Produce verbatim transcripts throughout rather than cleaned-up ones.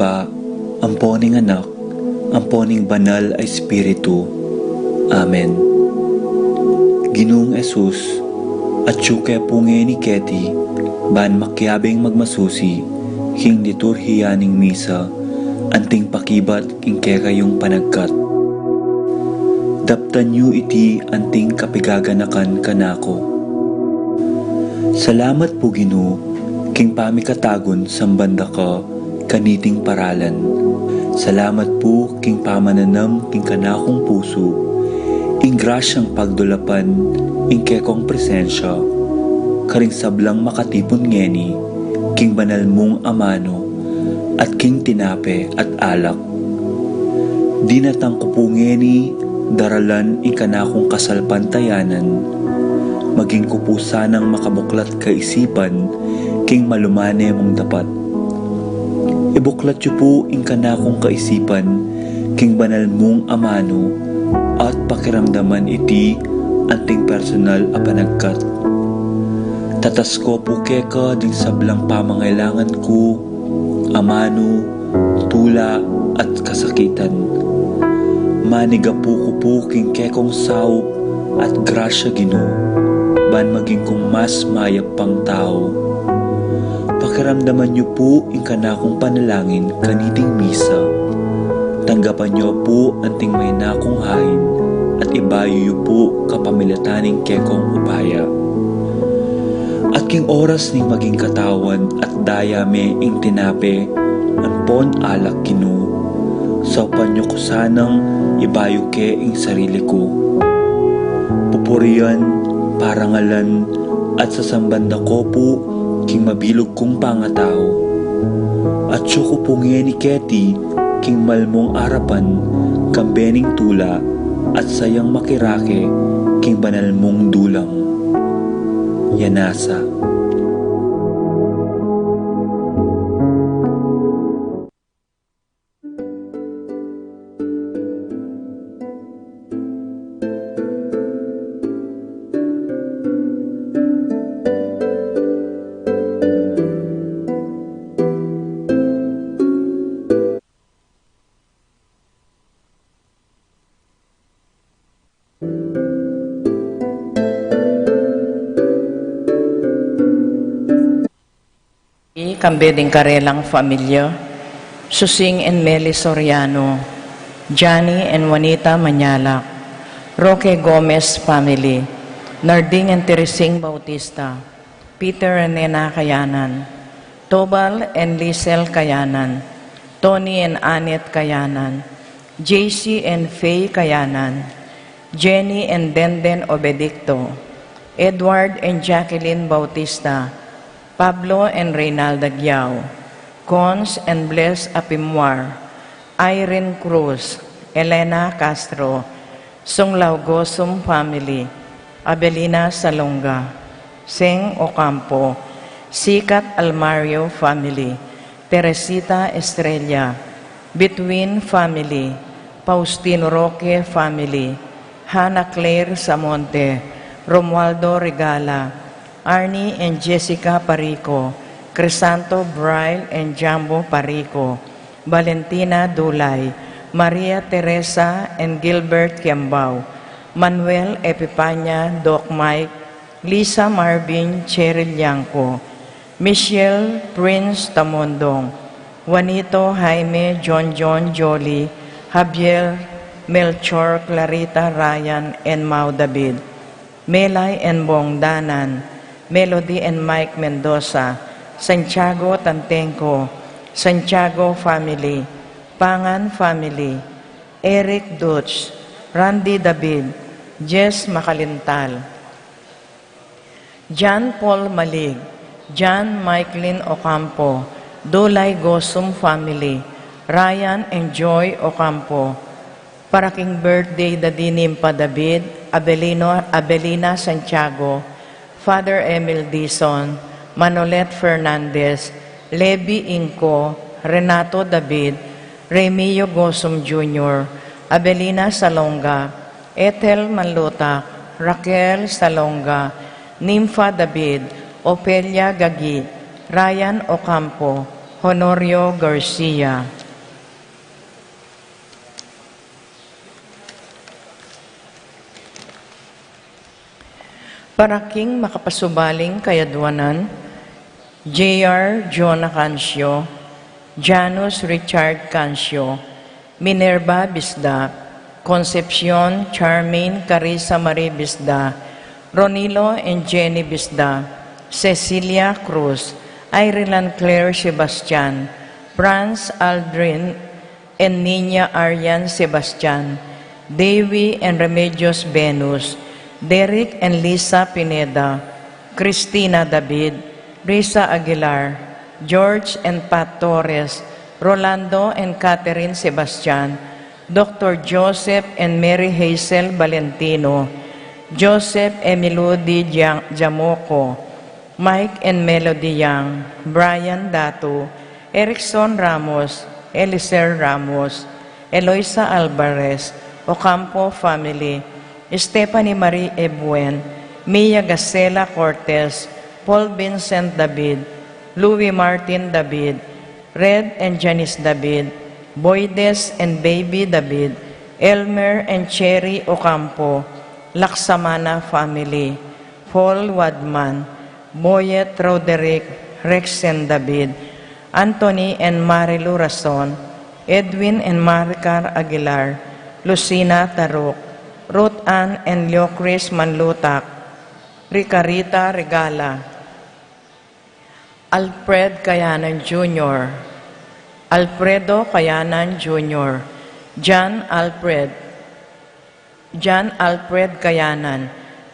Ibpa, ampo ning Anak, ampo ning Banal a Espiritu. Amen. Ginung Jesus, atyu ke pu ngeni keti, ban makiabing magmasusi king liturhiya ning misa, anting pakibat king kekayung panagkat. Daptan yu iti anting kapigaganakan kanaku. Salamat pu, Ginu, king pamikatagun samban da ka kaniting paralan. Salamat pu king pamananam king kanakung pusu ing grasyang pagdulapan ing kekong presensya karing sablang makatipun ngeni king banal mung amanu at king tinape at alak. Dinatang ku pu ngeni daralan ing kanakung kasalpantayanan, maging ku pu sanang makabuklat kaisipan king malumane mung dapat. Ibuklat yu pu ing kanakung kaisipan king banal mung amanu at pakiramdaman iti anting personal a panagkat. Tatas ko pu keka ding sablang pamangailangan ku, amanu, tula, at kasakitan. Manigapu ku pu king kekong saup at grasya, Ginu, ban maging kung mas mayap pang tau. Pakiramdaman yu pu ing kanakung panalangin kaniting misa. Tanggapan yu pu anting mahinakung hain at ibayu yu pu kapamilatan ning kekong upaya. At king oras ning maging katawan at daya me ing tinape ampon alak, Ginu, saupan yu ku sanang ibayu ke ing sarili ku. Pupurian, parangalan, at sasamban da ko pu king mabilug kung pangatau. Atyu ku pu ngeni keti king malmung arapan, kambe ning tula at sayang makirake king banal mung dulang. Yanasa. Kambe ding karelang familia, Susing and Meli Soriano, Johnny and Juanita Mañalac, Roque Gomez family, Narding and Teresing Bautista, Peter and Nena Kayanan, Tobal and Lisel Kayanan, Tony and Annette Kayanan, J C and Faye Kayanan, Jenny and Denden Obedicto, Edward and Jacqueline Bautista, Pablo and Reynalda Giao, Cons and Bless Apimwar, Irene Cruz, Elena Castro, Sunglaw Gosum family, Abelina Salonga, Seng Ocampo, Sikat Almario family, Teresita Estrella, Between family, Faustino Roque family, Hannah Claire Samonte, Romualdo Regala, Arnie and Jessica Parico, Crisanto Braille and Jambo Parico, Valentina Dulay, Maria Teresa and Gilbert Kiambao, Manuel Epipania, Doc Mike, Lisa Marvin, Cheryl Yanco, Michelle Prince Tamondong, Juanito, Jaime, John John, Jolly, Javier, Melchor, Clarita, Ryan, and Mau David, Melay and Bong Danan, Melody and Mike Mendoza, Santiago Tantengco, Santiago family, Pangan family, Eric Dutch, Randy David, Jess Macalintal, John Paul Malig, John Michaelin Ocampo, Dulay Gosum family, Ryan and Joy Ocampo, para king birthday da di Nimpa David, Abelino, Abelina Santiago, Father Emil Dizon, Manolet Fernandez, Levi Inco, Renato David, Remio Gosum Junior, Abelina Salonga, Ethel Manlutak, Raquel Salonga, Nympha David, Ofelia Gagi, Ryan Ocampo, Honorio Garcia. Para king makapasubaling kayadwanan, J R Jonah Cancio, Janus Richard Cancio, Minerva Bisda, Concepcion Charmaine Carissa Marie Bisda, Ronilo and Jenny Bisda, Cecilia Cruz, Ireland Claire Sebastian, Franz Aldrin and Nina Arian Sebastian, Dewi and Remedios Venus, Derek and Lisa Pineda, Christina David, Risa Aguilar, George and Pat Torres, Rolando and Catherine Sebastian, Doctor Joseph and Mary Hazel Valentino, Joseph Emiludi Gia-, Giamoco, Mike and Melody Yang, Brian Datu, Erickson Ramos, Eliser Ramos, Eloisa Alvarez, Ocampo family, Stephanie Marie Ebuen, Mia Gasela Cortez, Paul Vincent David, Louis Martin David, Red and Janice David, Boydes and Baby David, Elmer and Cherry Ocampo, Laksamana family, Paul Wadman, Boyet Roderick, Rexen David, Anthony and Marilu Rason, Edwin and Maricar Aguilar, Lucina Taruk, Ruth Ann and Leocris Manlutak, Ricarita Regala, Alfred Kayanan Junior, Alfredo Kayanan Junior, John Alfred, John Alfred Kayanan,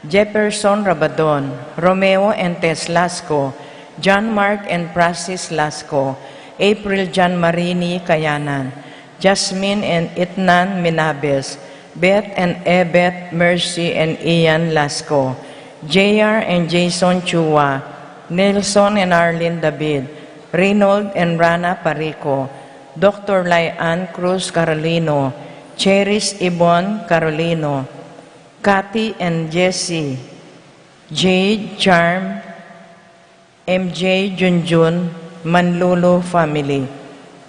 Jefferson Rabadon, Romeo and Tess Lasco, John Mark and Francis Lasco, April John Marini Kayanan, Jasmine and Itnan Minabes, Beth and Ebet, Mercy and Ian Lasco, J R and Jason Chua, Nelson and Arlene David, Reynold and Rana Parico, Doctor Lai Ann Cruz Carolino, Cheris Ibon Carolino, Cathy and Jesse, Jade, Charm, M J, Junjun, Manlulu family,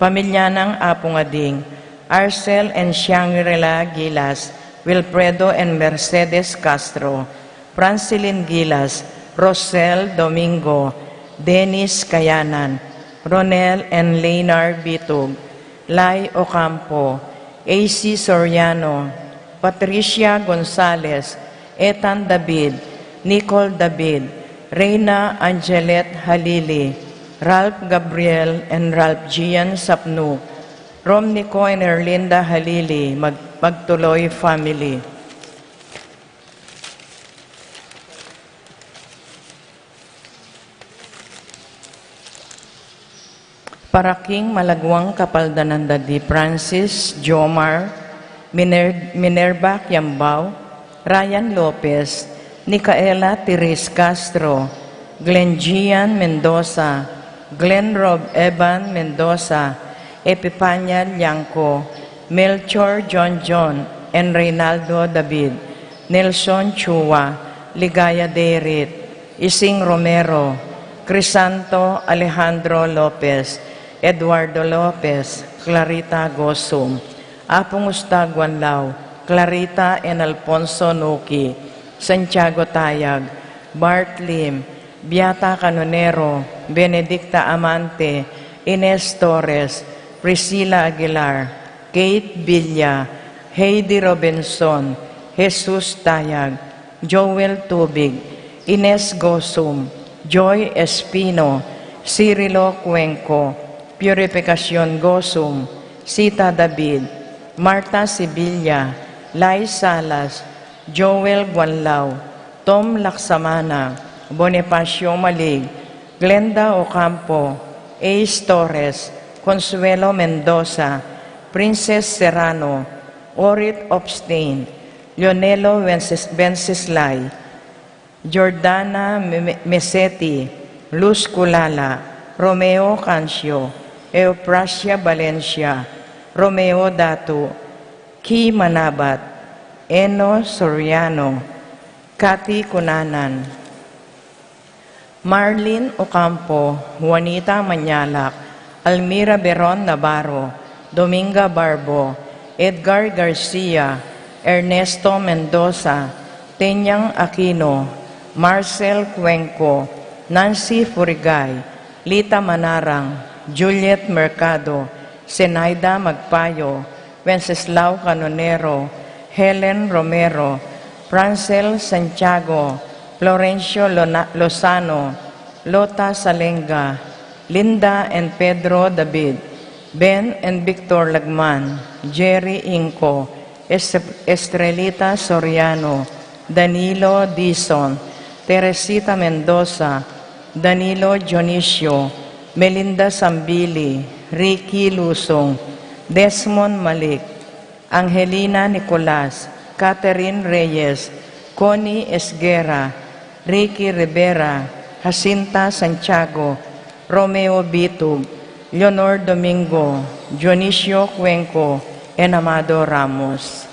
pamilya nang Apung Ading, Arcel and Shangri-La Gilas, Wilfredo and Mercedes Castro, Francilin Gilas, Rosel Domingo, Dennis Kayanan, Ronel and Leynar Bitug, Lai Ocampo, A C Soriano, Patricia Gonzalez, Ethan David, Nicole David, Reina Angelet Halili, Ralph Gabriel and Ralph Gian Sapnu, Rom Nico and Erlinda Halili, Mag-, Magtuloy family. Para king malagwang kapaldanan da di Francis, Jomar, Miner-, Minerva Kiambao, Ryan Lopez, Nicaela Therese Castro, Glenn Gian Mendoza, Glenn Rob Evan Mendoza, Epipania Liangco, Melchor John John, and Reynaldo David, Nelson Chua, Ligaya Derit, Ising Romero, Crisanto Alejandro Lopez, Eduardo Lopez, Clarita Gosum, Apung Ustag Wanlaw, Clarita and Alfonso Nuki, Santiago Tayag, Bart Lim, Beata Canonero, Benedicta Amante, Ines Torres, Priscilla Aguilar, Kate Villa, Heidi Robinson, Jesus Tayag, Joel Tubig, Ines Gosum, Joy Espino, Cirilo Cuenco, Purificacion Gosum, Sita David, Marta Sevilla, Lai Salas, Joel Guanlao, Tom Laksamana, Bonifacio Malig, Glenda Ocampo, Ace Torres, Consuelo Mendoza, Princess Serrano, Orit Opstein, Leonelo Wences-, Wenceslay, Jordana Me-, Meseti, Luz Culala, Romeo Cancio, Eufrasia Valencia, Romeo Datu, Ki Manabat, Eno Soriano, Cathy Cunanan, Marlene Ocampo, Juanita Mañalak, Almira Beron Navarro, Dominga Barbo, Edgar Garcia, Ernesto Mendoza, Tenyang Aquino, Marcel Cuenco, Nancy Furigay, Lita Manarang, Juliet Mercado, Zenaida Magpayo, Wenceslao Canonero, Helen Romero, Francel Santiago, Florencio Lona-, Lozano, Lota Salenga, Linda and Pedro David, Ben and Victor Lagman, Jerry Inco, Est-, Estrelita Soriano, Danilo Dizon, Teresita Mendoza, Danilo Dionisio, Melinda Sambili, Ricky Lusong, Desmond Malik, Angelina Nicolas, Catherine Reyes, Connie Esguerra, Ricky Rivera, Jacinta Santiago, Romeo Bitug, Leonor Domingo, Dionisio Cuenco, and Amado Ramos.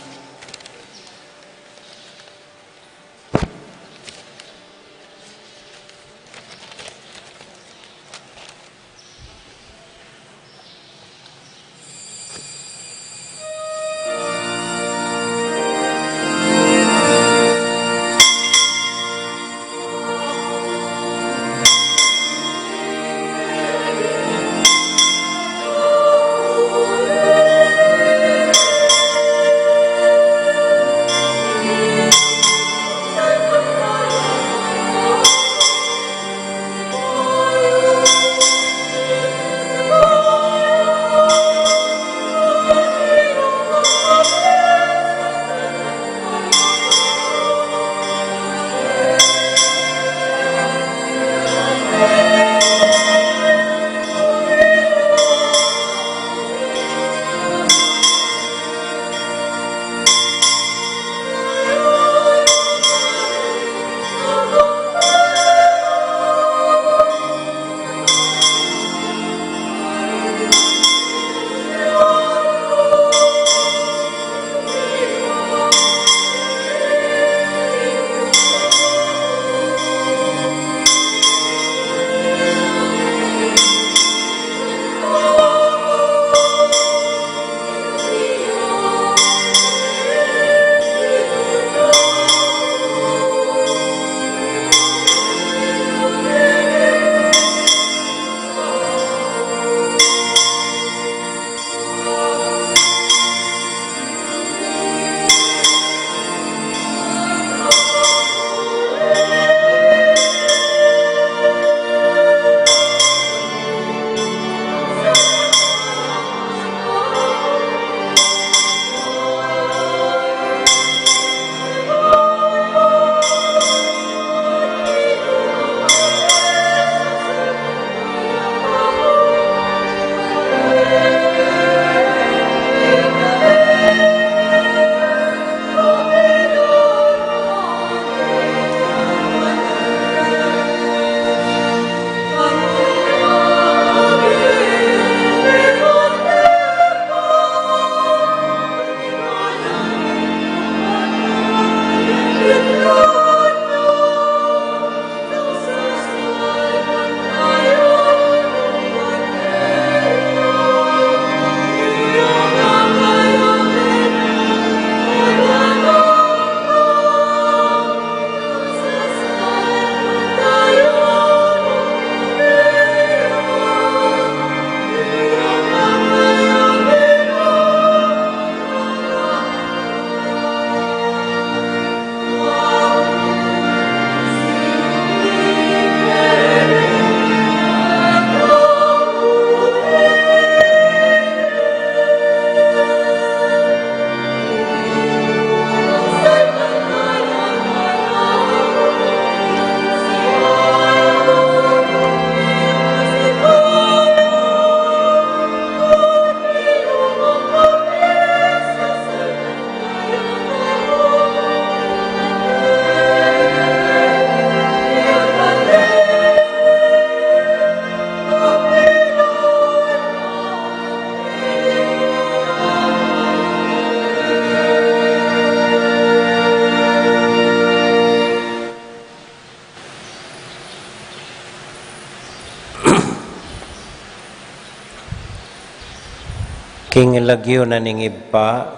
King lagyu na ning Ibpa,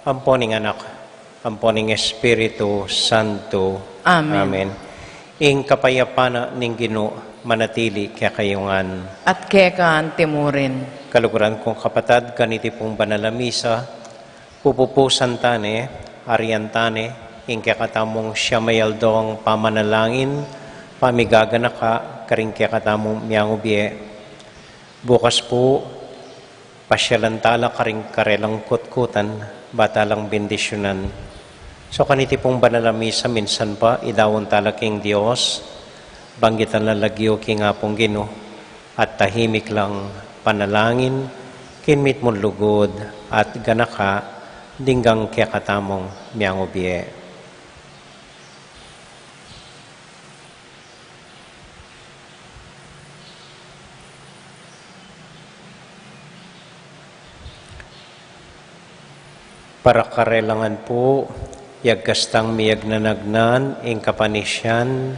ampo ning Anak, ampo ning Espiritu Santo. Amen. Amen. Ing kapayapan na ning Ginu manatili kekayu ngan. At keka antimurin. Kaluguran kung kapatad, kaniti pung banal a misa, pupupusan tane, arian tane, ing kekatamung siyam a aldong pamanalangin, pamigaganaka, karing kekatamung miangubie. Bukas pu, pasyalan tala karing karelang kutkutan, ba talang bendisyunan. So, kaniti pung banal a misa, minsan pa, idawun tala king Dios, banggitan la lagyu king Apung Ginu, at tahimik lang panalangin, king mitmung lugud, at ganaka, ding kekatamung miangubie. Para karelangan pu, yagkastang miyagnanagnan ing kapanisian,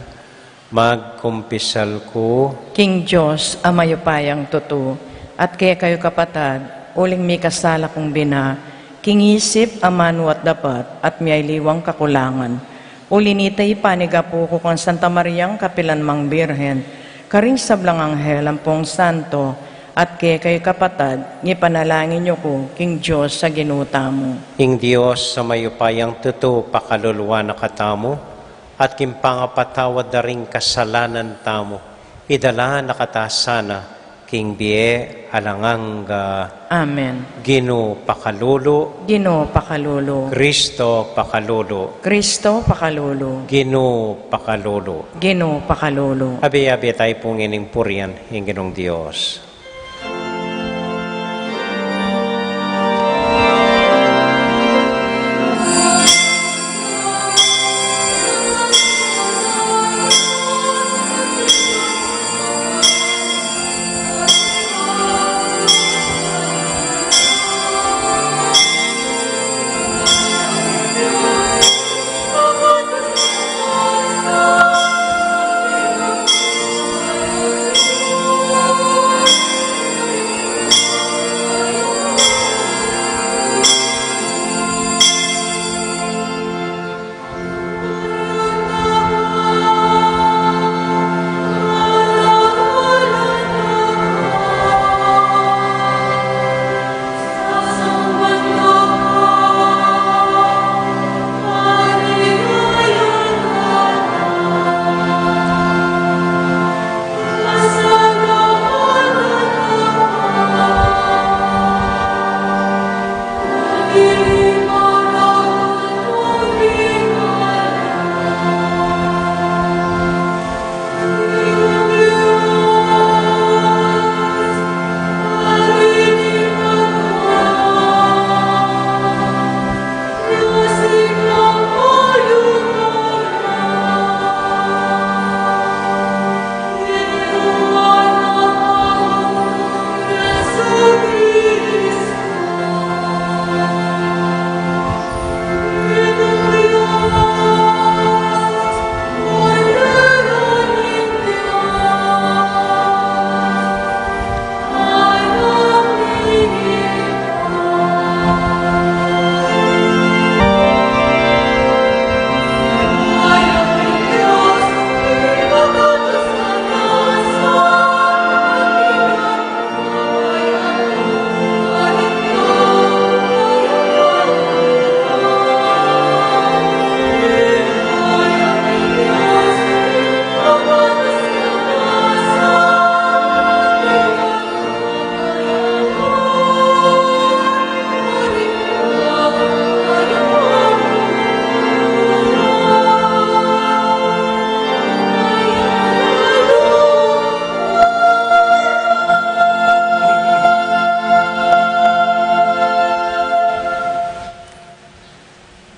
magkumpisal ku king Dios a mayupayang tutu, at kekayu kapatad, uling mikasala kung bina, king isip, amanu at dapat, at miyaliwang kakulangan. Uli nita, ipanigapu ku kang Santa Mariang kapilan mang Birhen, karing sablang anghel ampong santo, at kekayu kapatad, ipanalangin yu ku king Dios a Ginu tamu. Ing Dios a mayupayang tutu pakalulu na katamu, at king pangapatawad da ring kasalanan tamu, idala na kata sana king bie alang angga. Amen. Ginu pakalulu. Ginu pakalulu. Kristo pakalulu. Kristo pakalulu. Ginu pakalulu. Ginu pakalulu. Abe-abe tayu pung ining purian ing Ginung Dios.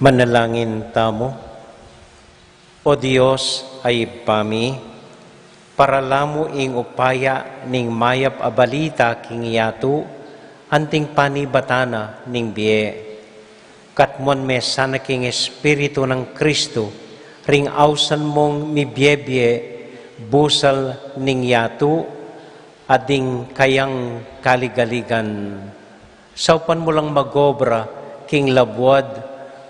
Manalangin tamu. O Dios a Ibpa mi, parala mu ing upaya ning mayap a balita king yatu, anting panibatan na ning bie. Katmuan me sana king Espiritu nang Kristu, ring ausan mung mibie-bie, busal ning yatu, at ding kayang kaligaligan. Saupan mu lang magobra king labuad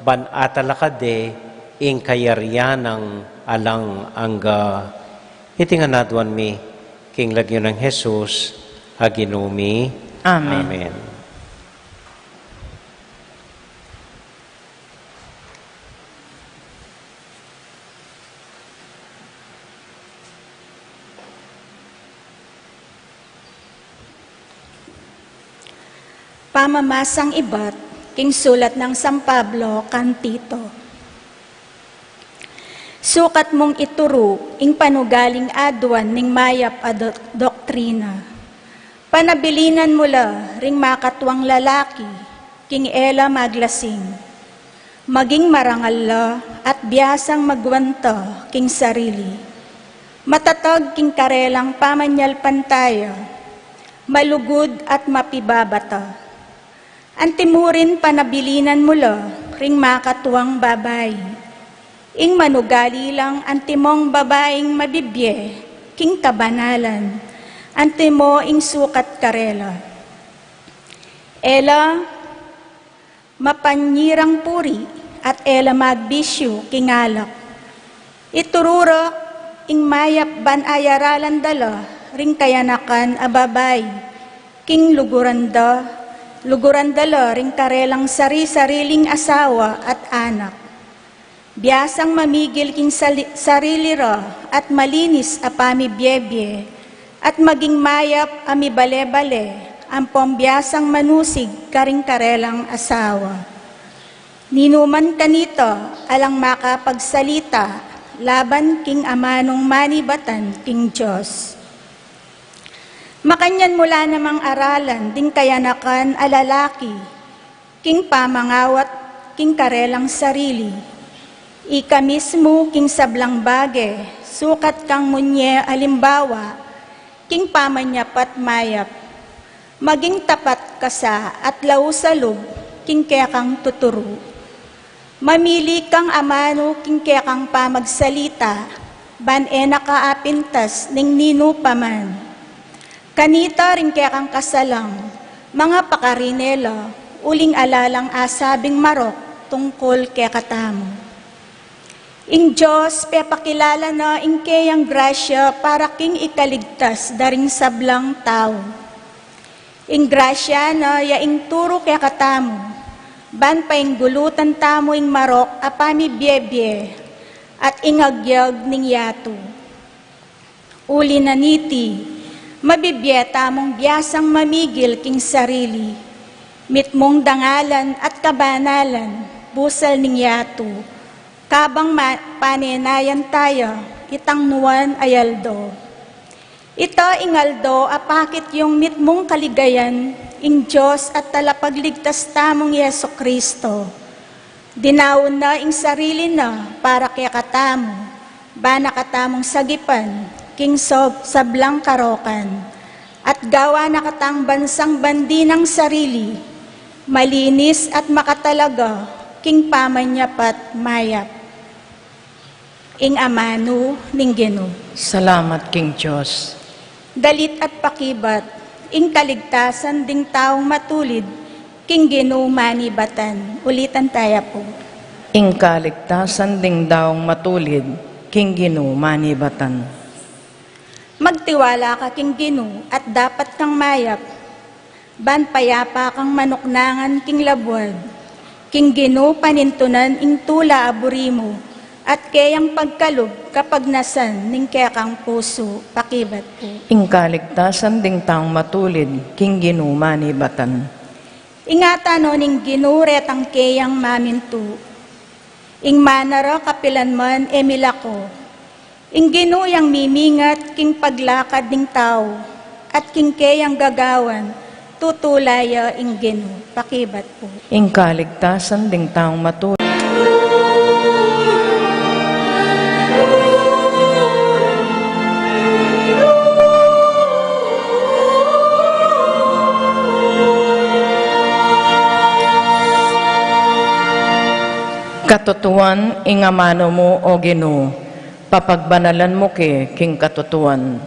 ban atalakad de ing kayarian nang alang angga. Iti ngan aduan mi king lagyu nang Jesus a Ginu mi. Amen. Amen. Pamamasang ibat king sulat nang San Pablo kan Tito. Sukat mung ituru ing panugaling aduan ning mayap a do-, doktrina. Panabilinan mu la ring makatuang lalaki king e la maglasing. Maging marangal la at biasang magwanta king sarili. Matatag king karelang pamanyalpantaya. Malugud at mapibabata. Antimurin panabilinan mu la ring makatuang babai. Ing manugali lang antimong babaing mabibie king kabanalan. Antimo ing sukat karela. E la mapanyirang puri at e la magbisyu king alak. Ituru ra ing mayap ban ayaralan da la ring kayanakan a babai king luguran da, luguran da la ring karelang sari-sariling asawa at anak. Biasang mamigil king sali-, sarili ra at malinis a pamibie-bie, at maging mayap a mibale-bale ampong biasang manusig karing karelang asawa. Ninuman kanita alang makapagsalita laban king amanung manibatan king Dios. Makanyan mu la namang aralan ding kayanakan a lalaki king pamangawat king karelang sarili. Ika mismu king sablang bage, sukat kang munye alimbawa king pamanyapat mayap. Maging tapat ka sa at lausalub king kekang tuturu. Mamili kang amanu king kekang pamagsalita, ban e na ka apintas ning ninu pa man. Kanita ring kekang kasalang, mangapakarin e la, uling ala lang asabing marok tungkul kekatamu. Ing Dios pepakilala na ing keyang grasya para king ikaligtas da ring sablang tau. Ing grasya na ya ing turu kekatamu, ban painggulutan tamu ing marok a pamibie-bie at ing agyag ning yatu. Uli na niti, mabibie tamung biasang mamigil king sarili, mitmung dangalan at kabanalan, busal ning yatu, kabang ma-, panenayan taya itang nuan a aldo. Ita ing aldo a pakit yung mitmung kaligayan ing Dios at Talapagligtas tamung Jesu-Cristo. Dinaun na ing sarili na para kekatamu, ba na katamung sagipan king sob-, sablang karokan, at gawa na katang bansang bandi nang sarili, malinis at makatalaga king pamanyapat mayap. Ing amanu ning Ginu. Salamat king Dios. Dalit at pakibat, ing kaligtasan ding taung matulid king Ginu manibatan. Ulitan taya pu. Ing kaligtasan ding taung matulid king Ginu manibatan. Magtiwala ka king Ginu at dapat kang mayap. Ban payapa kang manuknangan king labuad, king Ginu panintunan ing tula a buri mu, at keyang pagkalub kapagnasan ning kekang pusu. Pakibat pu. Ing kaligtasan ding taung matulid king Ginu manibatan. Ingatan no ning Ginu retang keyang mamintu. Ing mana ra kapilan man e milako. Ing Ginu yang mimingat king paglakad ning tau, at king keyang gagawan, tutula ya ing Ginu. Pakibat pu. Ing kaligtasan ding taung matulid. Katutuan ing amanu mu, O Ginu, papagbanalan mu ke king katutuan.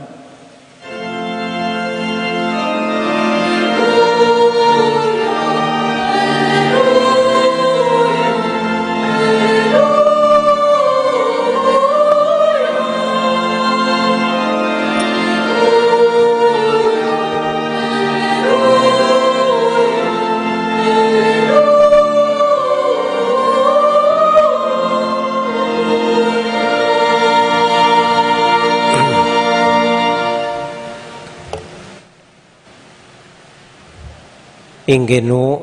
Ing Ginu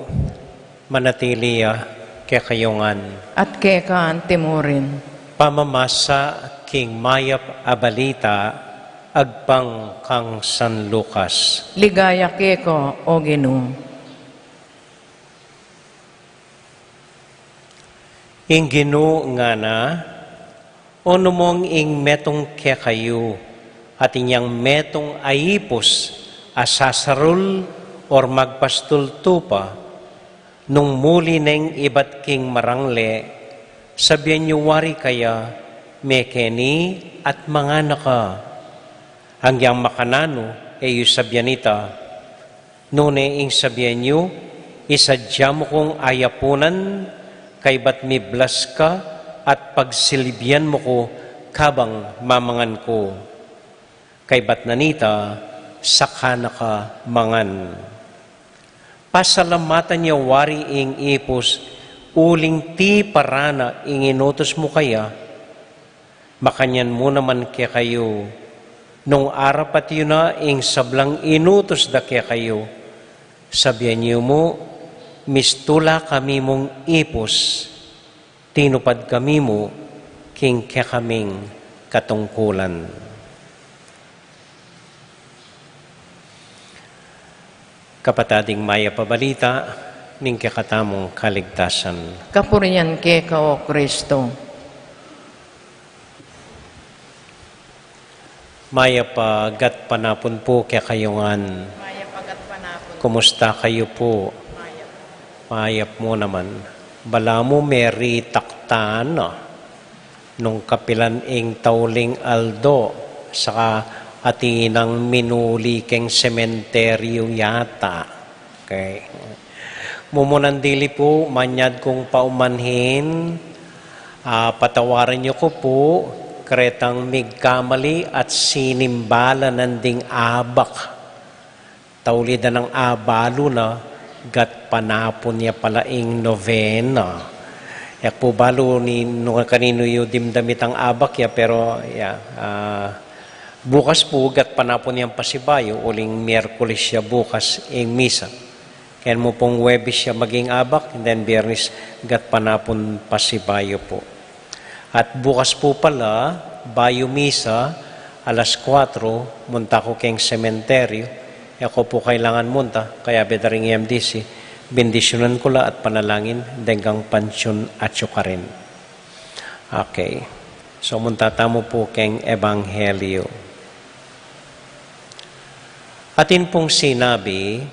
manatili ya kekayu ngan. At keka antimurin. Pamamasa king mayap a balita agpang kang San Lucas. Ligaya keka, O Ginu. Ing Ginu ngana, o numong ing metung kekayu, atin yang metung a ipus a sasarul or magpastul tupa, nung muli neng ibat king marangle, sabian yu wari kaya, mekeni at mangana ka. Angyang makananu, e yu sabian ita. Nune ing sabian yu, isadya mu kung ayapunan, kaybat miblas ka, at pagsilbian mu ku kabang mamangan ku. Kaybat na nita, saka na ka mangan. Pasalamatan ya wari ing ipus, uling tiparan na ing inutus mu kaya. Makanyan mu naman kekayu, nung arapat yu na ing sablang inutus da kekayu, sabian yu mu, mistula kami mung ipus, tinupad kami mu king kekaming katungkulan. Kapatad, ing mayap a balita ning kekatamung kaligtasan. Kapurian keka, O Kristo. Mayap a gatpanapun pu kekayu ngan. Mayap a gatpanapun. Kumusta kayu pu? Mayap. Mayap mu naman. Balamu meritaktan na nung kapilan ing tauling aldo, saka atin nang minuli keng sementeryu yata. Okay. Mumunan dili pu, manyad kung paumanhin, ah, patawaran yu ku pu, karetang migkamali at sinimbalan nang ding abak. Tauli da nang abalu na, gatpanapun ya pala ing novena. E ku pu balu ni, nung kaninu yu dimdam itang abak ya, pero, ya, ah, bukas pu, gatpanapun yang pasibayu, uling Miyerkules ya bukas ing misa. Kaya mu pung Huwebes ya maging abak, and then Biyernes, gatpanapun pasibayu pu. At bukas pu pala, bayu misa, alas kuwatro, munta ku keng sementeryu, e ku pu kailangan munta, kayabe da ring M D C, bendisyunan ku la at panalangin, deng kang Panchun at yu karin. Okay. So, munta tamu pu keng Ebanghelyo. Atin pung sinabi,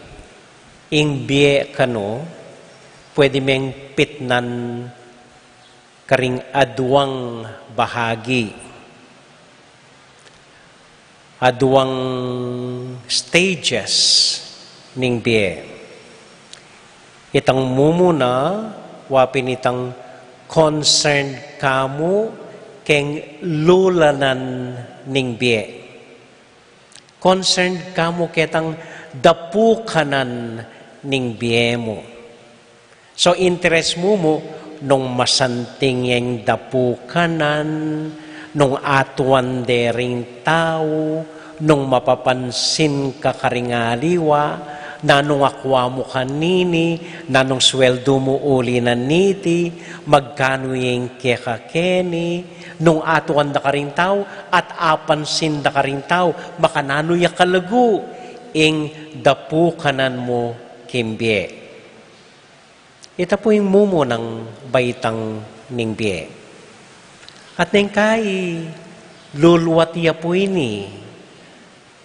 ing bie kanu, pwede meng pitnan karing aduang bahagi, aduang stages ning bie. Itang mumuna, wa pin itang concerned ka mu keng lulanan ning bie. Concerned ka mu ketang dapukanan ning bie mu. So, interes mu mu nung masanting yang dapukanan, nung atuan de ring tau, nung mapapansin ka karing aliwa, nanung akua mu kanini, nanung sweldu mu uli na niti, magkanu yang keka keni, nung atuan da karing tau, at apansin da karing tau, makananu ya kalagu ing dapukanan mu king bie. Ita pu ing mumunang baitang ning bie. At neng kai luluat ya pu ini.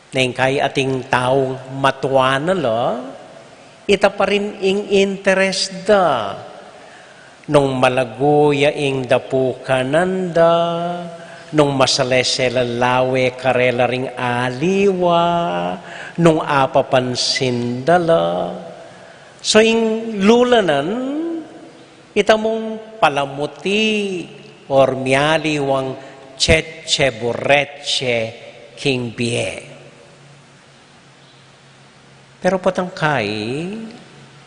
Neng kai ating taung matua na la, ita pa rin ing interes da. Nung malagu ya ing dapukanan da, nung masalese la lawe karela ring aliwa, nung apapansin da la. So, ing lulanan, ita mung palamuti or mialiwang cheche bureche king bie. Pero potang kai,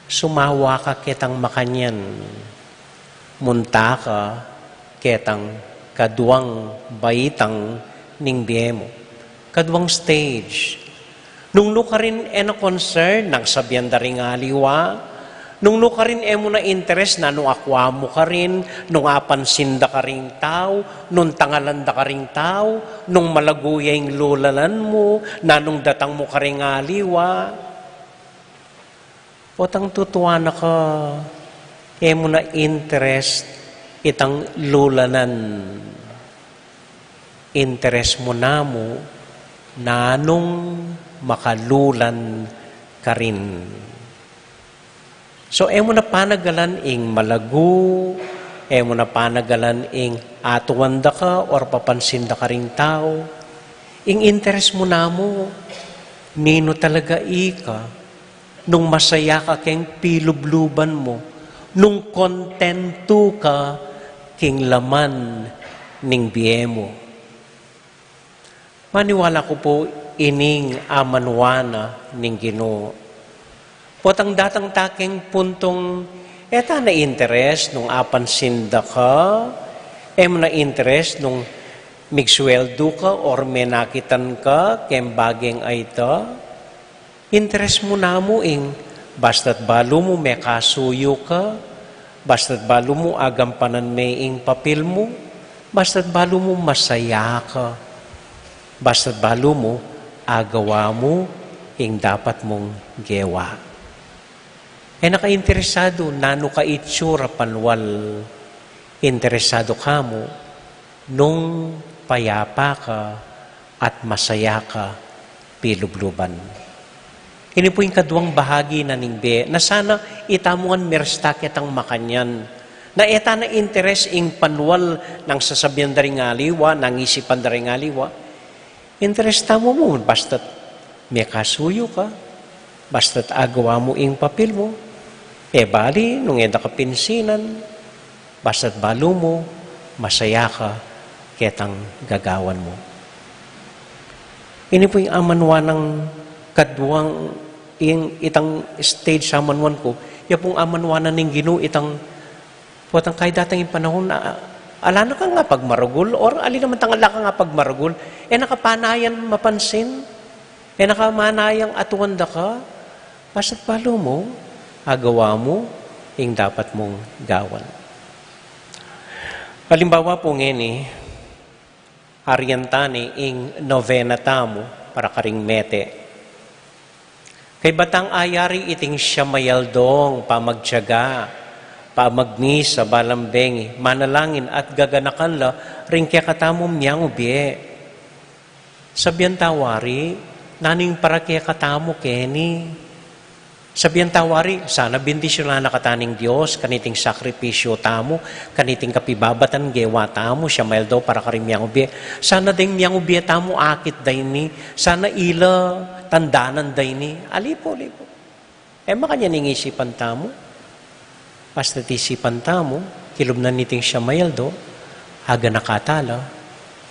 sumawa ka ketang makanyan. Munta ka ketang kaduang baitang ning bie mu. Kaduang stage. Nung nu karin e na concern nang sabian da ring aliwa, nung nu karin e mu na interes nanu akua mu karin, nung apansin da karing tau, nung tangalan da karing tau, nung malagu ya ing lulanan mu, nanung datang mu karing aliwa. Potang tutuan na ka, e mu na interes itang lulanan. Interes mu namu nanung makalulan karin. So, e mu na panagalan ing malagu, e mu na panagalan ing atuan da ka or papansin da karing tau. Ing interes mu namu, ninu talaga ika, nung masaya ka keng pilubluban mu, nung kontentu ka king laman ning bie mu. Maniwala ku pu ining amanuan na ning Ginu. Potang datang ta keng puntung, e ta na interes nung apansin da ka, e mu na interes nung migsweldu ka or menakitan ka keng bageng ayta. Interes mu namu ing, basta't balu mu mekasuyu ka, basta't balu mu agampanan me ing papil mu, basta't balu mu masaya ka, basta't balu mu agawa mu ing dapat mung gewa. E na ka interesadu nanu ka itsura panual, interesadu ka mu nung payapa ka at masaya ka pilubluban. Ini pu ing kaduang bahagi na ning bie, na sana itamu ngan mirsta ketang makanyan. Na e ta na interes ing panual nang sasabian da ring aliwa, nang isipan da ring aliwa. Interes tamu mu, basta't mekasuyu ka, basta't agawa mu ing papil mu, e bali nung e da ka pinsinan, basta't balu mu, masaya ka ketang gagawan mu. Ini pu ing amanuan nang kaduang, ing itang stage amanuan ku, ya pung amanuan na ning Ginu itang, potang kaya datang ing panahun, a-, ala na kang apagmaragul, or ali naman tang ala kang apagmaragul, e na ka panayan mapansin, e na ka manayang atuan da ka, basta't balu mu, agawa mu ing dapat mung gawan. Alimbawa pu ngeni, arian ta ne ing novena tamu para karing mete. Kaybat tang ayari iting siamayaldong pamagtiyaga, pamagmisa balang bengi, manalangin at gaganakan la ring kekatamung miangubie. Sabian ta wari, nanu ing para kekatamu keni? Sabian ta wari, sana bendisyunan na kata ning Dios kaniting sakripisyu tamu, kaniting kapibabatan gewa tamu, siamayaldong para karing miangubie. Sana deng miangubie tamu akit da ini, sana ila tandanan da ini. Ali pu, ali pu. E makanyan ing isipan tamu. Basta't isipan tamu, kilub na niting siamayaldong, aganaka ta la,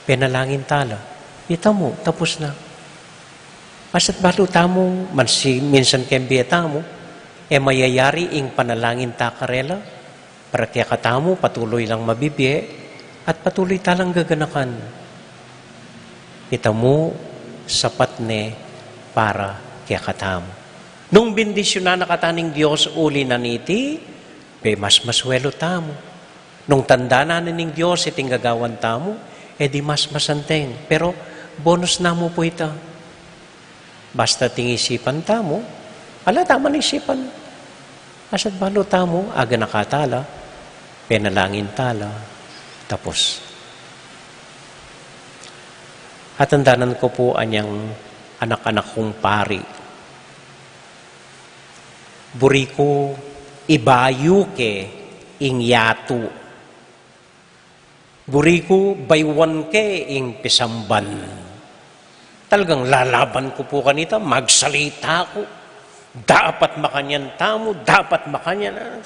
penalangin ta la. Ita mu, tapus na. Basta't balu tamu, mansi-, minsan keng bie tamu, e mayayari ing panalangin ta karela, para kekatamu, patuloy lang mabibie, at patuloy ta lang gaganakan. Ita mu, sapat ne para kekatamu. Nung bendisyunan na kata ning Dios uli na niti, be mas maswelu tamu. Nung tandanan na ning Dios iting gagawan tamu, e di mas masanteng. Pero bonus na mu pu ita. Basta't ing isipan tamu, ala tamu ning isipan. Basta't balu tamu, aganaka ta la, penalangin ta la, tapus. Atandanan ku pu anyang anak-anak kung pari. Buri ku ibayu ke ing yatu. Buri ku bayuan ke ing pisamban. Talagang lalaban ku pu kanita, magsalita ku. Dapat makanyan tamu, dapat makanyan.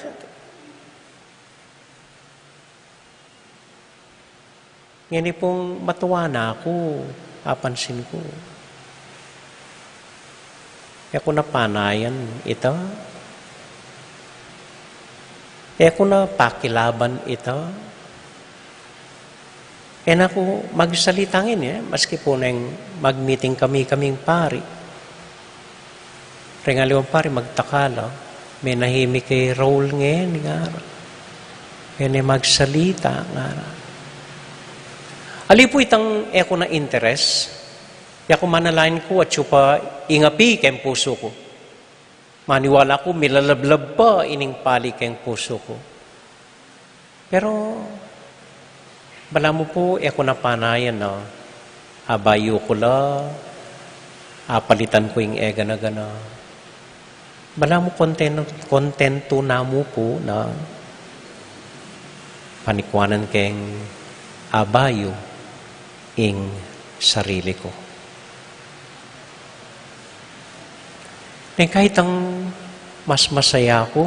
Ngeni pung matua na ku, apansin ku. E ku na panayan ita. E ku na pakilaban ita. E na ku magsalita ngeni, e, maski pu neng mag-meeting kami, kaming pari. Reng aliwang pari magtakala, menahimik i Raul ngeni ngara. E ne magsalita ngara. Ali pu itang e ku na interes, ya ku manalain ku atyu pa ing api keng pusu ku. Maniwala ku milalablab pa ining pali keng pusu ku. Pero, balamu pu, e ku na panayan na, abayu ku la, apalitan ku ing e gana-gana. Balamu konten-, kontentu na mu pu na panikwanan keng abayu ing sarili ku. Neng kaitang mas masaya ku,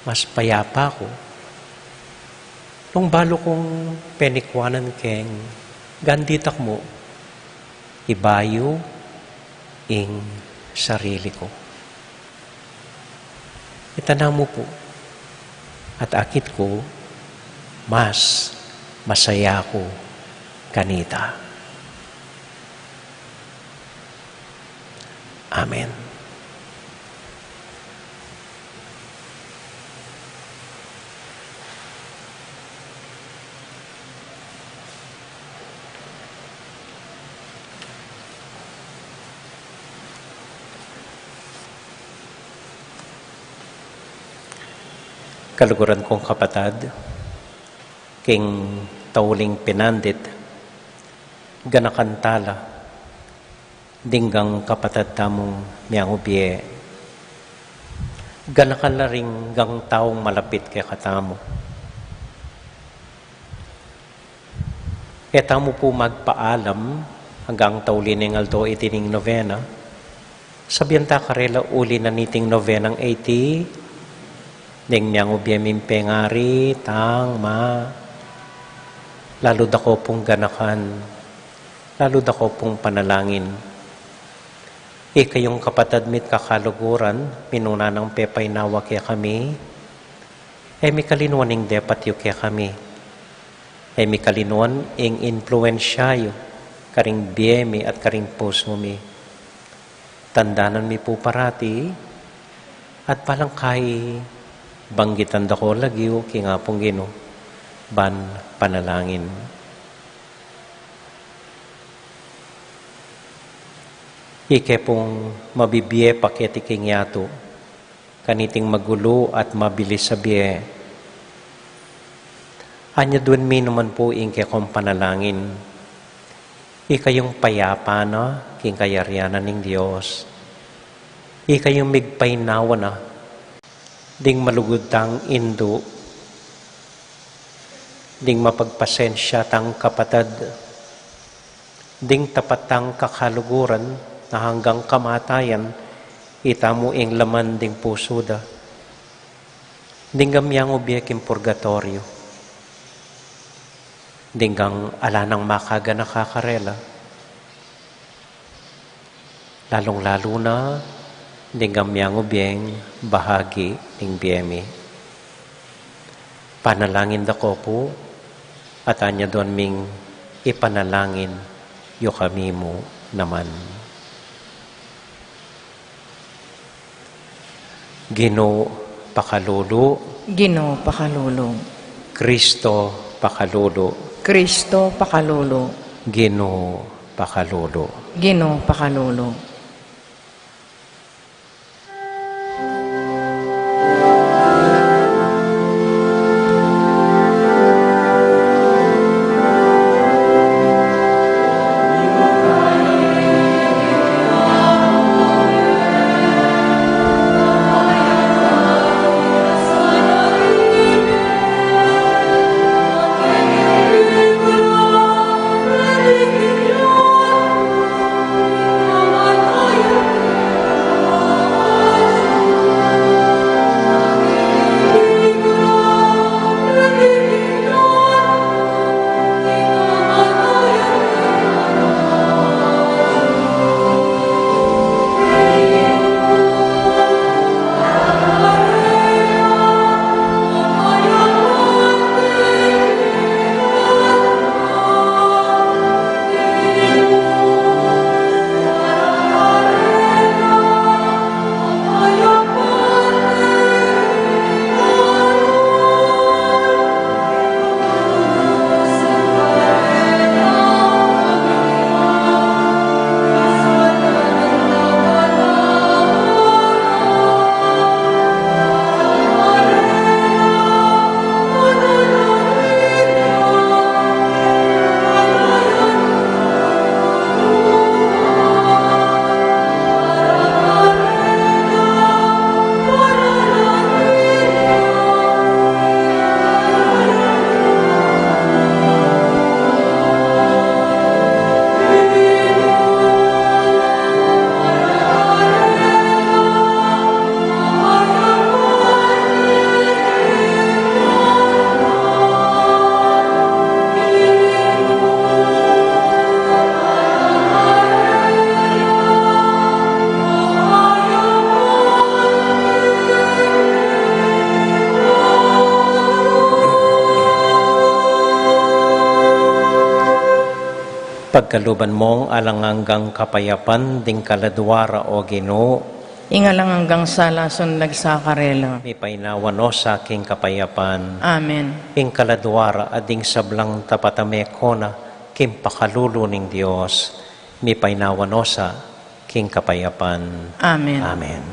mas payapa ku, nung balu kung penikwanan keng ganditak mu, ibayu ing sarili ku. Itana mu pu, at akit ku, mas masaya ku kanita. Amen. Kaluguran kung kapatad, king tauling pinandit, ganakan tala ding gang kapatad tamung miangubie, ganakan la ring gang taung malapit kekatamu. E tamu pu magpaalam anggang tauli ning aldo iti ning novena. Sabian ta karela uli na niting novenang iti, deng miangubie ming pengari, tang, ma, lalu da ko pung ganakan, lalu da ko pung panalangin. Ikayung kapatad mi't kakaluguran, minuna nang pepainawa kekami, e mi kalinuan ing depat yu kekami. E mi kalinuan ing impluensya yu karing bie mi at karing pusu mi. Tandanan mi pu parati, at palangkai banggitan da ko lagyu king Apung Ginu ban panalangin. Ike pung mabibie pa keti king yatu, kaniting magulu at mabilis a bie. Anyadwan mi naman pu ing kekong panalangin. Ikayung payapa na king kayarian na ning Dios. Ikayung migpainawa na ding malugud tang indu, ding mapagpasensya tang kapatad, ding tapat tang kakaluguran na hanggang kamatayan, itamu ing laman ding pusu da. Ding gang miangubie king purgatoryo. Ding gang ala nang makaganaka karela. Lalung-lalu na ding gang miangubieng bahagi ning bie mi. Panalangin da ko pu, at anyadwan ming ipanalangin yu kami mu naman. Ginu pakalulu. Ginu pakalulu. Kristo pakalulu. Kristo pakalulu. Ginu pakalulu. Ginu pakalulu. Pagkaluban mong alang anggang kapayapan ding kaladua ra, O Ginu. Ing alang anggang sala sunlag sa karela. Mipainawa no sa king kapayapan. Amen. Ing kaladua ra at ding sablang tapat a mekona king pakalulu ning Dios. Mipainawa no sa king kapayapan. Amen. Amen.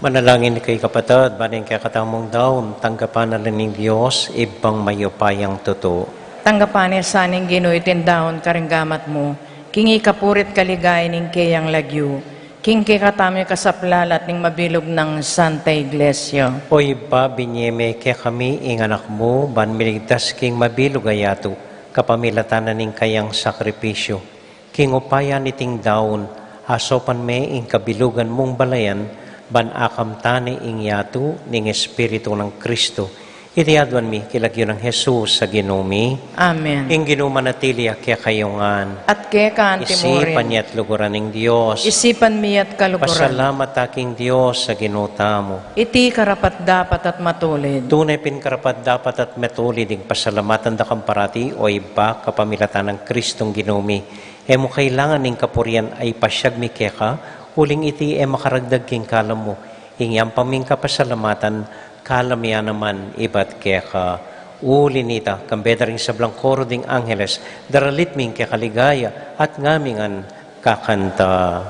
Manalangin kayu, kapatad, ban ing kekatamung daun tanggapan na la ning Dios, Ibpang mayupayang tutu. Tanggapan ne sa ning Ginu iting daun karing gamat mu, king ikapuri't kaligayan ning keyang lagyu, king kekatamu ing kasaplalan ning mabilug nang Santa Iglesia. O Ibpa, binie me kekami ing Anak mu ban miligtas king mabilug a yatu kapamilatan na ning kayang sakripisyu. King upaya niting daun, asopan me ing kabilugan mung balayan ban akamtan ne ing yatu ning Espiritu nang Kristu. Iti aduan mi king lagyu nang Jesus a Ginu mi. Amen. Ing Ginu manatili ya kekayu ngan. At keka anti mu rin. Isipan ya't luguran ing Dios. Isipan mi ya't kaluguran. Pasalamat ta king Dios a Ginu tamu. Iti karapat-dapat at matulid. Tune pin karapat-dapat at matulid ing pasalamatan da kang parati, o Ibpa, kapamilatan nang Kristong Ginu mi. E mu kailangan ing kapurian a ipasyag mi keka, uling iti e makaragdag king kalam mu. Ing yampang ming kapasalamatan, kalam ya naman ibat keka. Uli nita, kambe da ring sablang koro ding angeles, daralit mi ing keka ligaya, at ngami ngan kakanta.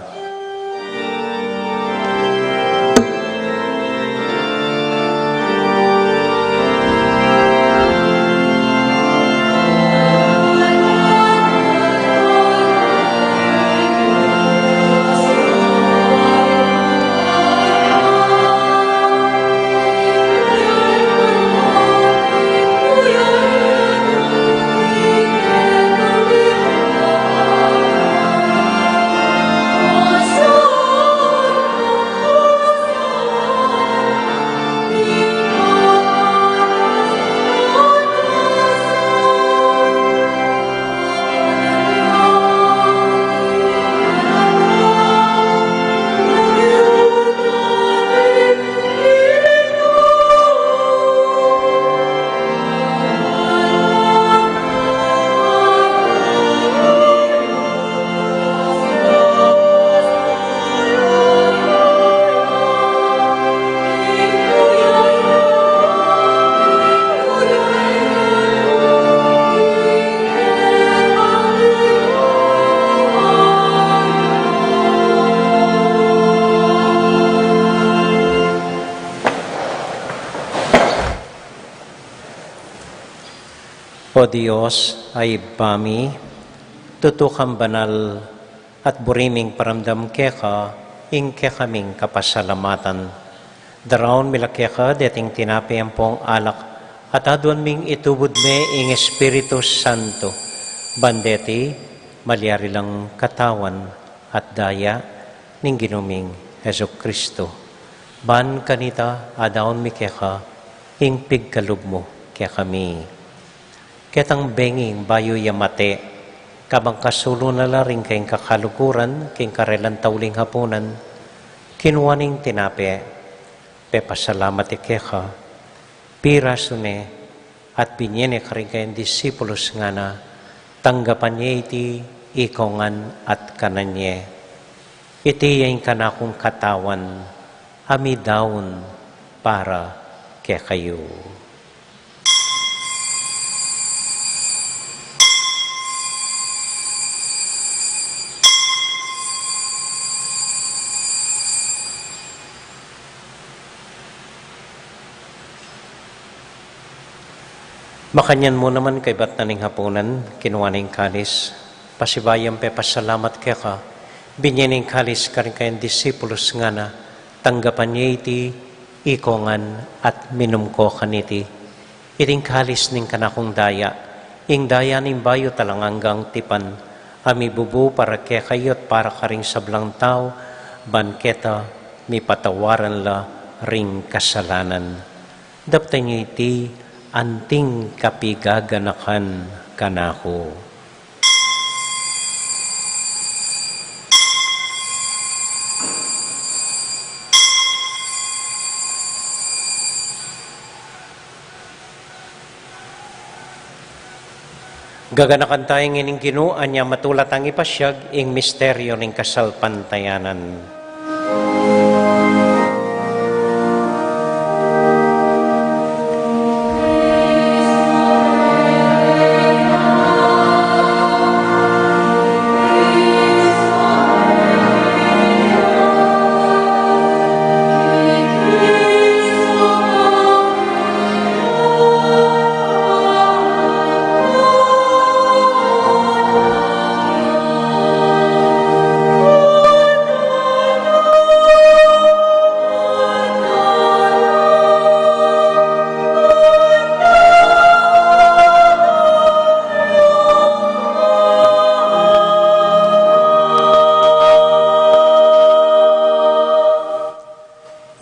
O Dios, a Ibpa mi, tutu kang banal, at buri ming paramdam keka ing kekaming kapasalamatan. Daraun mi la keka deting tinape ampong alak, at aduan ming itubud me ing Espiritu Santo, ban deti malyari lang katawan at daya ning Ginu ming Jesucristo. Ban kanita adaun mi keka ing pigkalub mu kekami. Ketang benging bayu ya mate, kabang kasulu na la ring keng kakaluguran, king karelang tauling hapunan, kinua neng tinape, pepasalamat ya keka, pirasu ne, at binye ne karing kayang disipulus, ngana, tanggapan ye iti ikayu ngan at kanan ye. Iti ya ing kanakung katawan, a midaun para kekayu. Makanyan mu naman kaibat na ning hapunan, kinua ne ing kalis, pasibayu yang pepasalamat keka, binye ne ing kalis karing kayang disipulus, ngana, tanggapan ye iti ikayu ngan at minum ko kaniti. Iti ing kalis ning kanakung daya, ing daya ning bayu at alang anggang tipan, a mibubu para kekayu at para karing sablang tau, ban keta mipatawaran la ring kasalanan. Daptan ye iti anting kapigaganakan kanaku. Gaganakan taya ngening Ginu, anya matula tang ipasiag ing misteryu ning kasalpantayanan.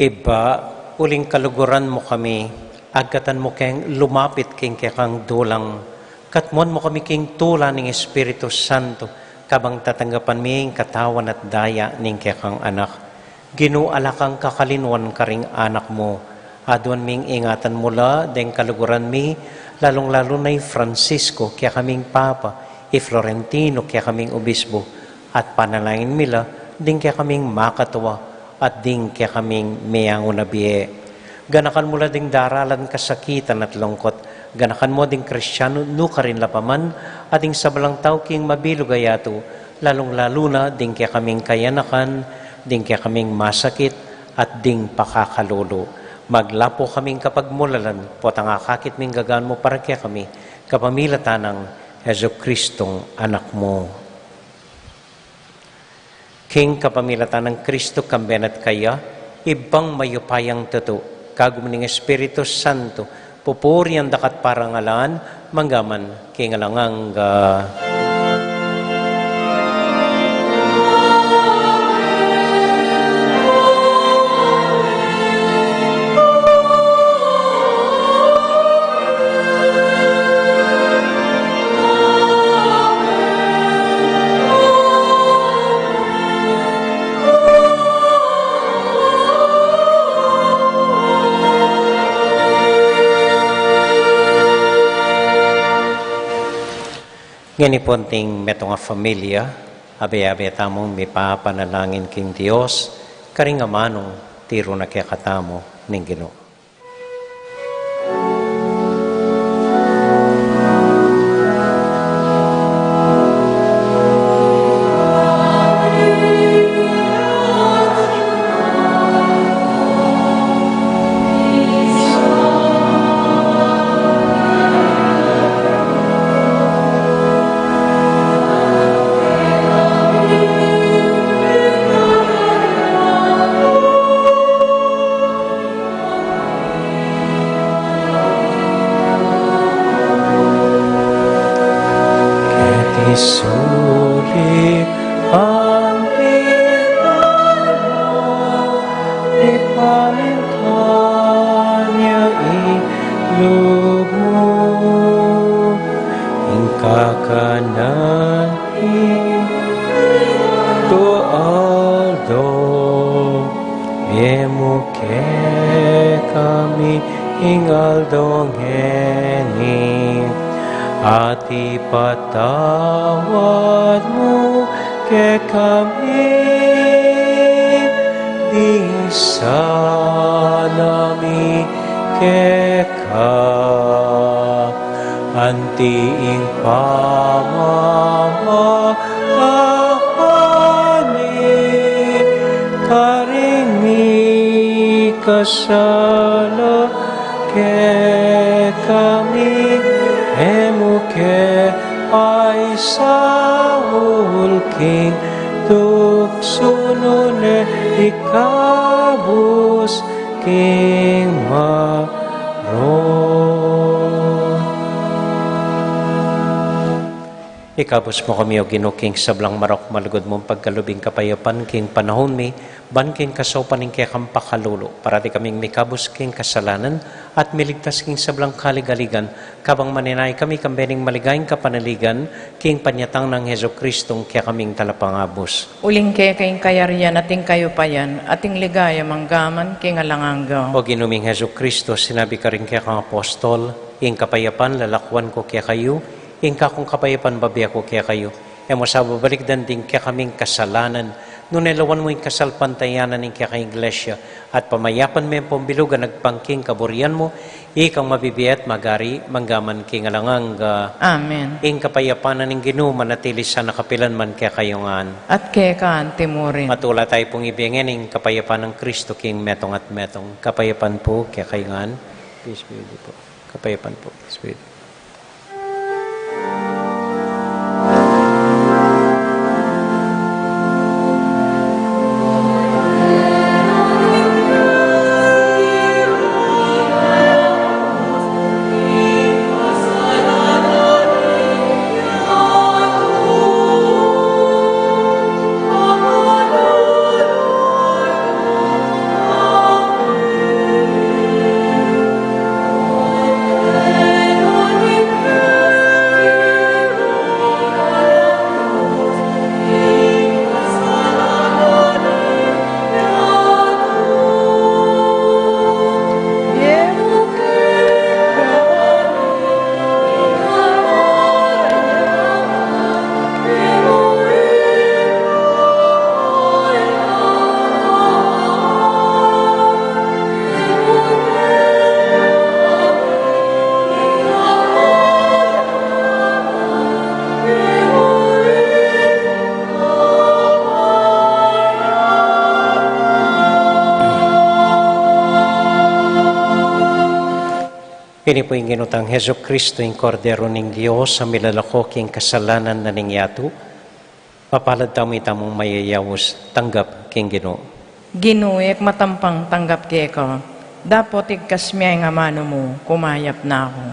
Ibpa, uling kaluguran mu kami, agkatan mu keng lumapit king kekang dulang, katmuan mu kami king tula ning Espiritu Santo, kabang tatanggapan mi ing katawan at daya ning kekang Anak. Ginu, ala kang kakalinuan karing anak mu, aduan ming ingatan mu la deng kaluguran mi, lalung-lalu na i Francisco, kekaming Papa, i Florentino, kekaming Obispo, at panalangin mi la ding kekaming makatua, at ding kekaming meangu na bie. Ganakan mu la ding daralan kasakitan at lungkut, ganakan mu ding Kristianu nukarin la pa man, at ding sablang tau king mabilug a yatu, lalung-lalu na ding kekaming kayanakan, ding kekaming masakit, at ding pakakalulu. Maglapu kaming kapagmulalan, potang akakit ming gagan mu para kekami, kapamilatan nang Jesucristong Anak mu. King kapamilatan nang Kristo, kambe na at kaya, Ibpang mayupayang tutu, kagum ning Espiritu Santo, pupurian da ka at parangalan, mangga man king alang angga. Ngeni pu, anting metung a familia, abe-abe tamung mipapanalangin king Dios, karing amanung tiru na kekatamu ning Ginu. aldo, ibie mu kekami ing aldo ngeni, at ipatawad mu kekami ding sala mi keka, anti ing pamamahani karing mikasala kekami, e mu ke paisaul king tuksu, nune ikabus king marok. Ikabus mu kami, O Ginu, king sablang marok, malugud mung pagkalub ing kapayapan king panaun mi, ban king kasaupan ning kekang pakalulu, parati kaming mikabus king kasalanan, at miligtas king sablang kaligaligan, kabang manenaya kami kambe ning maligayang kapanaligan, king panyatang nang Jesucristong kekaming Talapangabus. Uling keka ing kayarian at ing kayupayan, at ing ligaya manggaman king alang angga. O Ginu ming Jesucristo, sinabi mu karing kekang apostol, ing kapayapan lalakwan ku kekayu, ing kakung kapayapan bibie ku kekayu. E mu sa babalikdan ding kekaming kasalanan, nune lawan mu ing kasalpantayanan ning kekang Iglesia, at pamayapan me pung bilug a agpang king kaburian mu, ikang mabibie at magari manggaman king alang angga. Amen. Ing kapayapan na ning Ginu manatili sana kapilan man kekayu ngan. At keka anti mu rin. Matula tayu pung ibie ngeni ing kapayapan nang Kristo king metung at metung. Kapayapan pu kekayu ngan. Peace be with you po. Kapayapan pu. Peace be with you. Ini pu ing Ginu tang Jesucristo, ing Kordero ning Dios, a milalako king kasalanan na ning yatu. Mapalad tamu ing mayayaus tanggap king Ginu. Ginu, e ku matampang tanggap keka, dapot igkas mu ya ing amanu mu, kumayap na ku.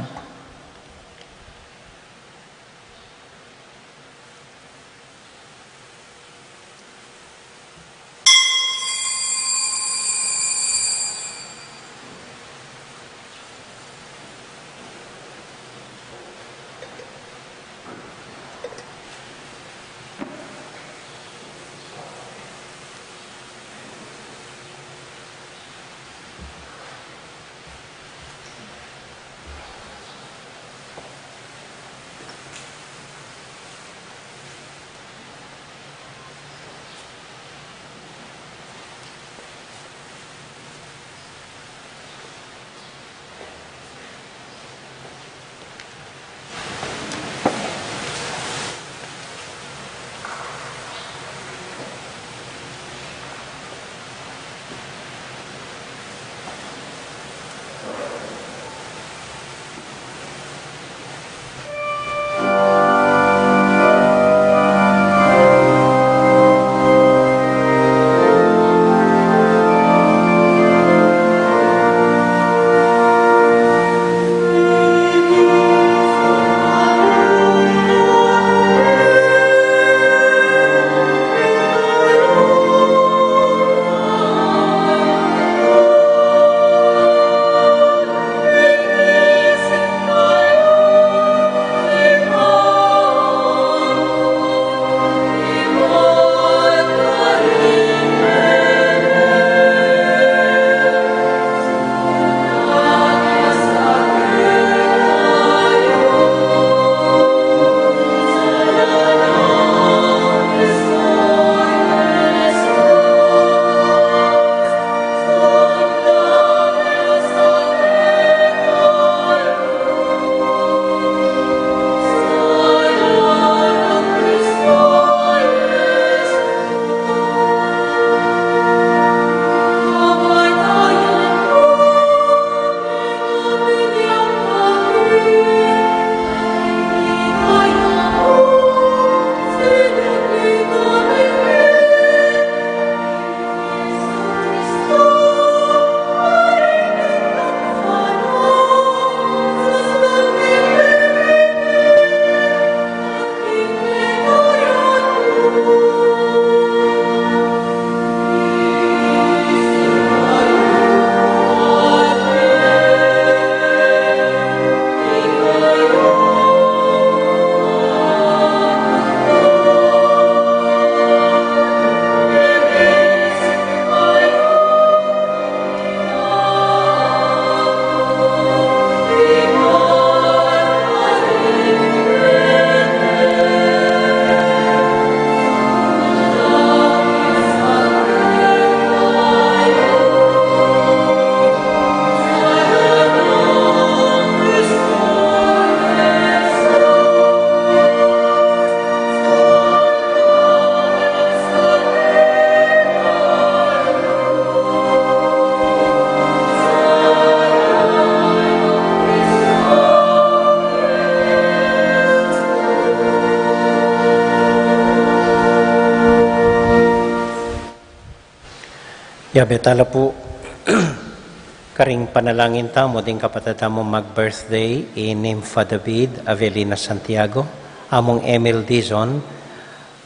Yabe tala pu karing panalangin tamu ding kapatad tamu mag-birthday, i Nympha David, Avelina Santiago, Among Emil Dizon,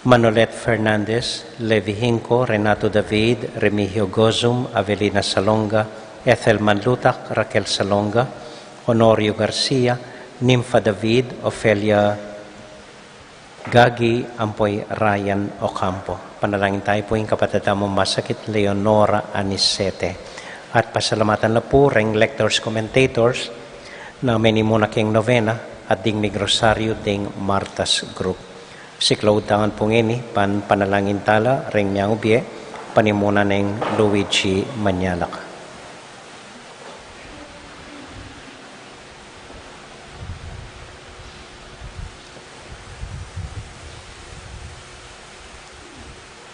Manolet Fernandez, Levi Hinco, Renato David, Remigio Gozum, Avelina Salonga, Ethel Manlutak, Raquel Salonga, Honorio Garcia, Nympha David, Ofelia Gagi, ampo i Ryan Ocampo. Panalangin tayu pu ing kapatad tamu masakit, Leonora Anisete. At pasalamatan la pu reng lectors, commentators, na menimuna keng novena at ding migrosaryu ding Martas Group. Siklaud ta ngan pu ngeni, pan panalangin tala reng miangubie, panimuna neng Luigi Manyalak.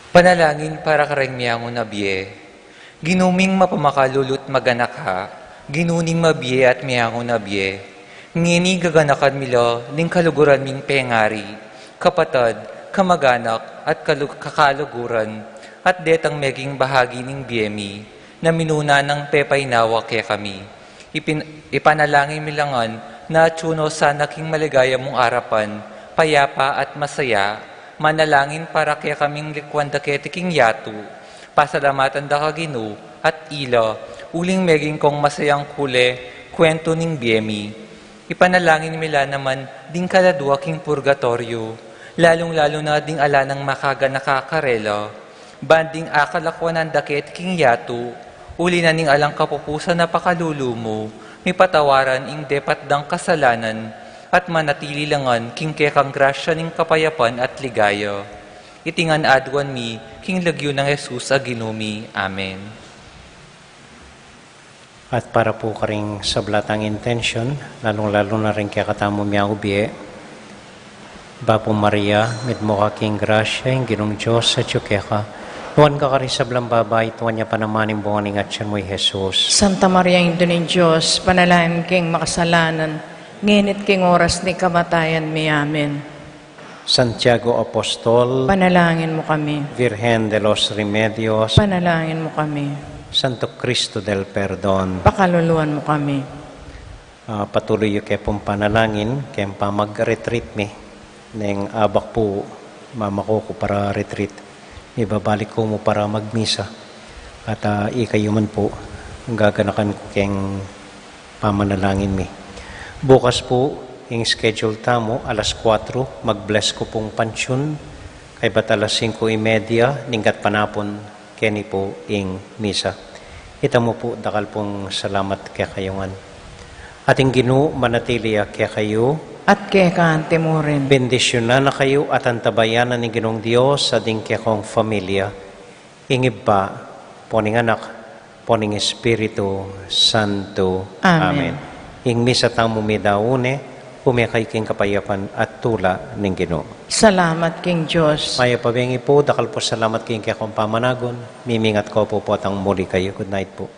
Panalangin para kareng miangun a bie. Ginu ming mapamakalulu't maganaka, Ginu ning mabie at miangun a bie. Ngeni gaganakan mi la ning kaluguran ming pengari, kapatad, kamaganak, at kalu-, kakaluguran, at detang meging bahagi ning bie mi, na minuna nang pepainawa kekami. Ipin-, ipanalangin mi la ngan na atyu no sana king maligaya mung arapan, payapa at masaya, manalangin para kekaming likwan da keti king yatu. Pasalamatan da ka Ginu, at ila, uling meging kong masayang kule, kwentu ning bie mi. Ipanalangin mi la naman ding kaladua king purgatoryo, lalung-lalu na ding ala nang makaganaka karela. Ban ding akalakwanan da keti king yatu, uli na ning alang kapupusan a pakalulu mu, mipatawaran ing depat dang kasalanan, at manatili la ngan king kekang grasya ning kapayapan at ligaya. Iti ngan aduan mi, king lagyu nang Jesus a Ginu mi. Amen. At para pu karing sabla tang intensyon, lalung-lalu na ring kekatamung miaubie, Bapu Maria, mitmu ka king grasya, ing Ginung Dios atyu keka. Nuan ka karing sablang babai, at nuan ya pa naman ing bunga ning atyan mu, i Jesus. Santa Maria, Indu ning Dios, ipanalangin mu kaming makasalanan, ngeni at king oras ning kamatayan mi. Amen. Santiago Apostol, ipanalangin mu kami. Virgen de los Remedios, ipanalangin mu kami. Santo Cristo del Perdon, pakaluluan mu kami. Ah, patuloy yu ke pung panalangin keng pamag-retreat mi. Neng abak pu, mamaku ku para retreat, mibabalik ku mu para magmisa. At, ah, ikayu man pu, gaganakan ku keng pamanalangin mi. Bukas pu, ing schedule tamu, alas kuatro, mag-bless ku pung pansyun, kaybat alas singko y media, ning gatpanapun, keni pu ing misa. Itamu pu, dakal pung salamat kekayu ngan. At ing Ginu manatili ya kekayu. At keka anti mu rin. Bendisyunan na kayu at antabayanan ning Ginung Dios, a ding kekong familia, ing Ibpa, ampo ning Anak, ampo ning Espiritu Santo. Amen. Amen. Ing misa tamu meyari ne, ume kayu king kapayapan at tula ning Ginu. Salamat king Dios. Mayap a bengi pu, dakal pu salamat king kekong pamanagun, mimingat ko pu potang muli kayu. Good night pu.